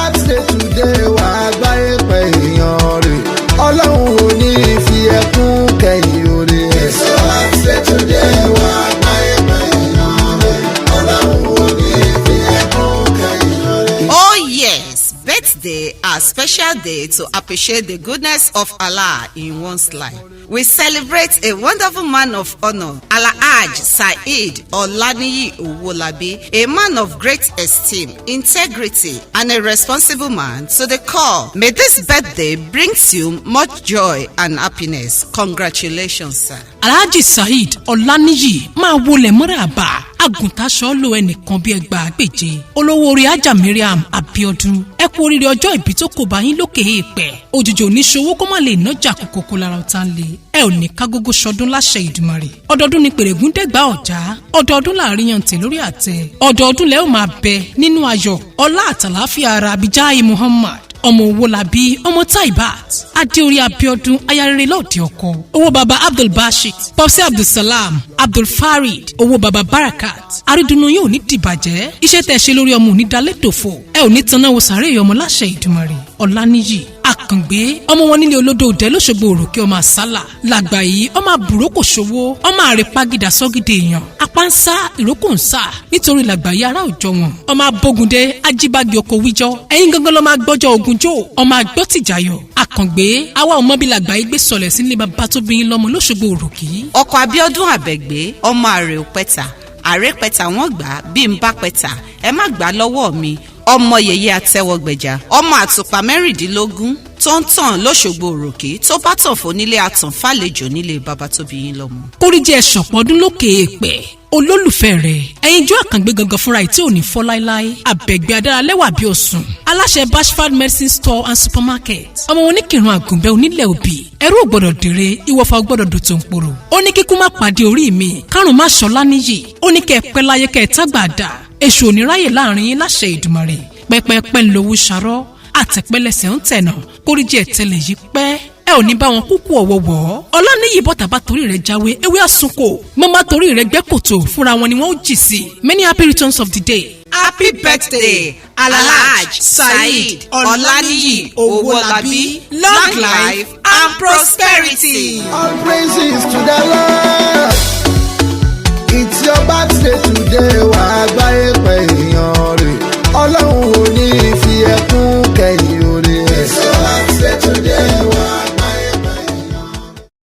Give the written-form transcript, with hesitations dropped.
Birthday today, wà á gbáyé pẹ́, èèyàn rè. Ọlọ́run ò ní fi ẹkún kẹ́yìn oore ẹ̀. It's your birthday today, wà á gbáyé pẹ́, èèyàn rè. Ọlọ́run ò ní fi ẹkún kẹ́yìn oore. Oh yes, birthday a special day to appreciate the goodness of Allah in one's life. We celebrate a wonderful man of honor, Alhaj Saheed Olaniyi Owolabi, a man of great esteem, integrity, and a responsible man to the core. May this birthday brings you much joy and happiness. Congratulations, sir. Alhaji Saheed Ọláníyì, máa wọlé mọ́ràbà, àgùntàṣọ́ lo ẹnìkan bíi 1000. Olówó orí Ajá Mariam Abiodun, ẹ kú oríire ọjọ́ ìbí tó kò bá yín lókè èèpẹ̀. Òjòjò oníṣòwò kó má lè nájà kókókó lára ọ̀tá ń le. Ẹ ò ní kágógó sọdún láṣẹ Ìdùmarè. Ọdọọdún ni pèrègùn dẹ́gbà ọ̀já, ọdọọdún láàrin yàntẹ̀ lórí àtẹ, ọdọọdún lẹ́ ò máa bẹ nínú ayọ̀, ọlá àtàláfíà ara. Abijah Muhammad, ọmọ Owólabí, ọmọ Taibat Adéorí Abiodun, ayarere lọ́ọ̀dẹ ọkọ, owó baba Abdulbashit, Popsi Abdulsalam, Abdulfarid, owó baba Barakat. Àrídùnnú yóò ní dìbàjẹ́. Iṣẹ́ tẹ̀ ṣe lórí ọmọ ò ní dalẹ́ dòfò. Ẹ ò ní taná wo sàárè ọmọ láṣẹ Ìdùmarè. Ọ̀làníyì Àkàngbé, ọmọ wọn nílé olódò òdẹ lọ́sọ̀gbọ̀ òròkè, ọmọ àsálà làgbà yìí, ọmọ àbúrò kò ṣòwò, ọmọ àrèpagídà sọ́gídé èèyàn, apá ń sá, ìrókò ń sá, nítorí làgbà yìí ará òjọ wọn. Ọmọ abógundé ajíbági oko wíjọ, ẹ̀yin gangan lọ́ máa gbọ́jọ́ ogun jó, ọmọ àgbọ́tìjàyọ̀ Àkàngbé. Àwa ọmọ bíi làgbà yìí gbé sọlẹ̀ sílé bàbá tó bí yín lọ́mọ lọ́sọ̀gbọ̀ òròkì. Ọkọ̀ Abiodun Àbẹ̀gbé, ọmọ àrè òpẹta, àrè pẹta, wọ́n gbà á bí n bá pẹta, ẹ má gbà á lọ́wọ́ mi. Ọmọ yèyé àtẹwọgbẹjà, ọmọ àtùpà 16 tó ń tàn lọ́ṣogbo òròkè, tó bá tàn fónílé, àtàn fàlejò nílé bàbá tó bí yín lọ́mọ. Kóríjẹ ẹ̀sọ̀pọ̀ ọdún lókè èèpẹ̀. Olólùfẹ́ rẹ̀, ẹ̀yinjú Àkàngbé gangan fúnra ẹ̀ tí ò ní fọ́ láéláé, Àbẹ̀gbẹ́ adaralẹ́wà bí òsùn, aláṣẹ Bashford Medicine Store and Supermarket, ọmọ wọn ní Kírun Àgùnbẹ́ onílẹ̀ òbí. Ẹrú ò gbọ́dọ̀ dèrè, ìwọ̀fà ò gbọ́dọ̀ dòtò ń pòrò. Ó ní kíkú má pàdé orí mi, kárùn má ṣọlá níyì. Ó ní kẹ́ ẹ pẹ́ láyé, kẹ́ ẹ tágbà dà. Èṣù ò ní ráyè láàrin yín láṣẹ Ìdùmarè. Pẹ́pẹ́pẹ́ ń lowó ṣarọ́, àtẹ̀pẹ́lẹsẹ̀ ń tẹ̀nà. Kóríjì ẹ̀tẹ̀lẹ̀ yìí pẹ́, ẹ ò ní bá wọn kúkú ọ̀wọ̀wọ̀. Ọláníyì, bọ́tà bá torí rẹ̀ jáwé, ewé àsunkò mọ́má torí rẹ̀ gbẹ́ kòtò, fúnra wọn ni wọ́n ó jì sí. Many happy returns of the day. Happy birthday, Alhaj Saheed Olaniyi Owolabi. Long life and prosperity. All praises to the Lord.